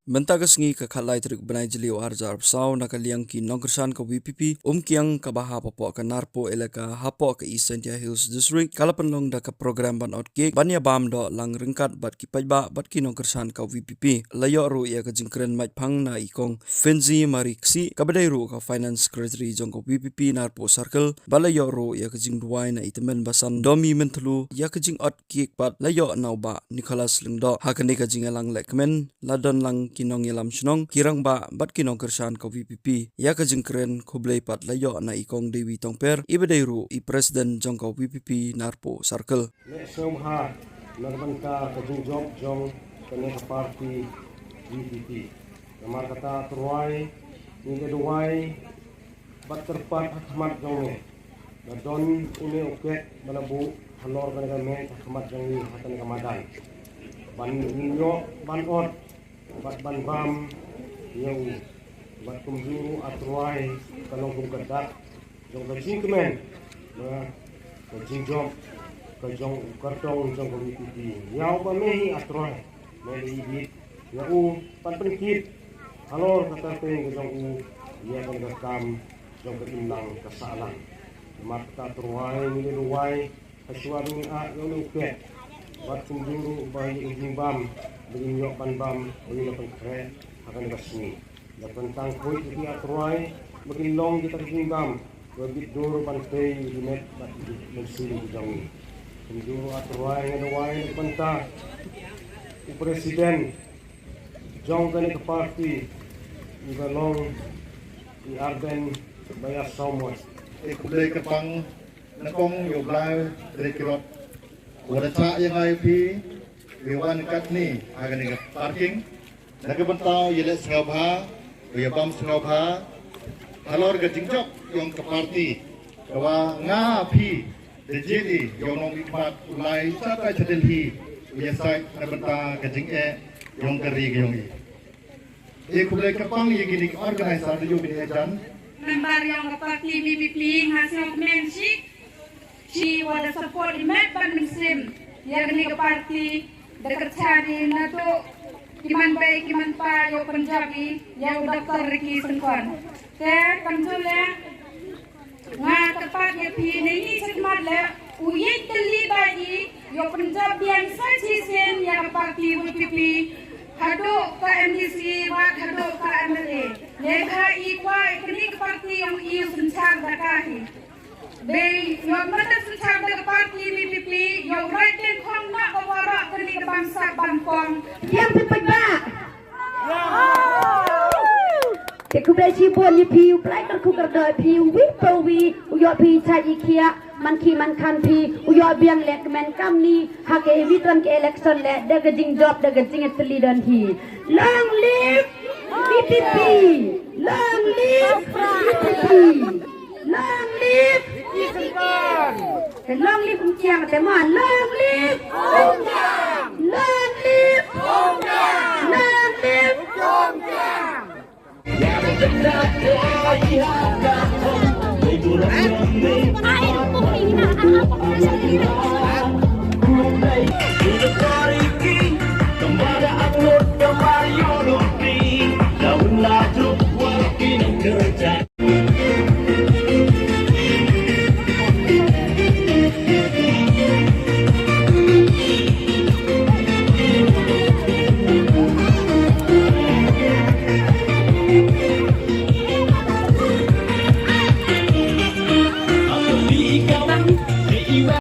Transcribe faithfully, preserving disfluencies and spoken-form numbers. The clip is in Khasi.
Mynta ka sngi ka khatlai tarik bnai Jylliew arhajar arphew saw, na ka liang ki nongkyrshan ka V P P Umkiang kaba hap hapoh ka Narpuh Elaka hapoh ka East Jaintia Hills District, ka la pynlong da ka program ban ot cake ban ïa bam doh lang ryngkat bad ki paidbah bad ki nongkyrshan ka V P P. La ïoh ruh ïa ka jingkren maitphang na i Kong Fenzi Mari Ksih, kaba dei ruh ka Finance Secretary jong ka V P P Narpuh Circle, bad la ïoh ruh ïa ka jingduwai na i Tymmen Basan Domi Myntlu. Ïa ka jingot cake pat la ïoh na u Bah Nicholas Lyngdoh. Ha kane ka jingïalang lehkmen la don lang ki nongïalam shnong, ki rangbah bad ki nongkyrshan ka V P P. Ïa ka jingkren khublei pat la ïoh na i Kong Dewi Tongper, iba dei ruh i President jong ka V P P Narpuh Circle. Leh sngewbha na ka bynta ka jingjop jong kane ka party V P P. Namar kata, Trai, ngi la duwai bad kyrpad ha khmat jong me, ba don une u cake ba la buh halor kane ka met ha khmat jong ngi ha kane ka madan, ban ïoh ban ot bad ban bam ïa u. Bad kumjuh ruh, A Trai, ka long kum ka dak jong ka jingkmen, ba ka jingjop ka jong u kyrtong jong ka V P P. Ïa u ba me hi, A Trai, me la ibit ïa u, ban pynkit halor ka kyrteng ka jong u ïa kane ka kam jong ka imlang ka sahlang. Namar kata, Trai, ngi la duwai ha shuwa ba ngin ai ïa une u cake, bad kumjuh ruh ba ïa ka jingbam ba ngin ïoh ban bam ba ngin la pynkhreh ha kane ka sngi. Ïa ka bynta khuid ïa ki, A Trai, ba kin long kita ki jingbam ba bit dur ban tei ïa ki met bad ïa ki mynsiem ki jong ngi. Kumjuh ruh, A Trai, nga duwai na ka bynta u President jong kane ka party, iba long i Ardent Basaiawmoit. Te khublei kyrpang na kong ïa u Blai Trai Kirot, u da chah ïa nga ïa phi, ïa wan katne ha kane ka parking. Na ka bynta ïa leh sngewbha, ïa bam sngewbha halor ka jingjop jong ka party, kaba nga phi da jied ïa u nongmihkhmat u lai sha tai sha Delhi, ïa sait na bynta ka jingeh jong ka ri ka jong i. Te khublei kyrpang ïa kine ki organizer da ïoh kine ki jan. Member jong ka party V P P, nga sngewkmen shi, shi wa da support i met bad mynsiem ïa kane ka party, da kyrchan i naduh ki man bei ki man pa, ïa u Punjabi, ïa u Doctor Ricky Syngkon. Te kumjuh leh, nga kyrpad ïa phi, ngi ïeit shakhmat leh, u ïeit tylli bha ïa i, ïa u pynjop biang sa shisien ïa ka party V P P, haduh ka M D C bad haduh ka M L A. Lehbha i kwah ïa kane ka party jong i u synshar da ka hi. Dei ïa u mynta synshar da ka party V P P, ïa u rai teng khong na ka waroh kane ka bamsap bamkong. Ïa phi paidbah. Te khublei shibun ïa phi, U Blai kyrkhu kyrdoh ïa phi, uwi pa uwi, u ïoh phi shait i khiah, man khih man khan phi, u ïoh biang lehkmen kamni, ha ka ewi tang ka election leh, da ka jingjop, da ka jingïatylli don hi. Long live V P P! Long live V P P! Long live! Te long live Umkiang te ma, long live! Long live! Long live!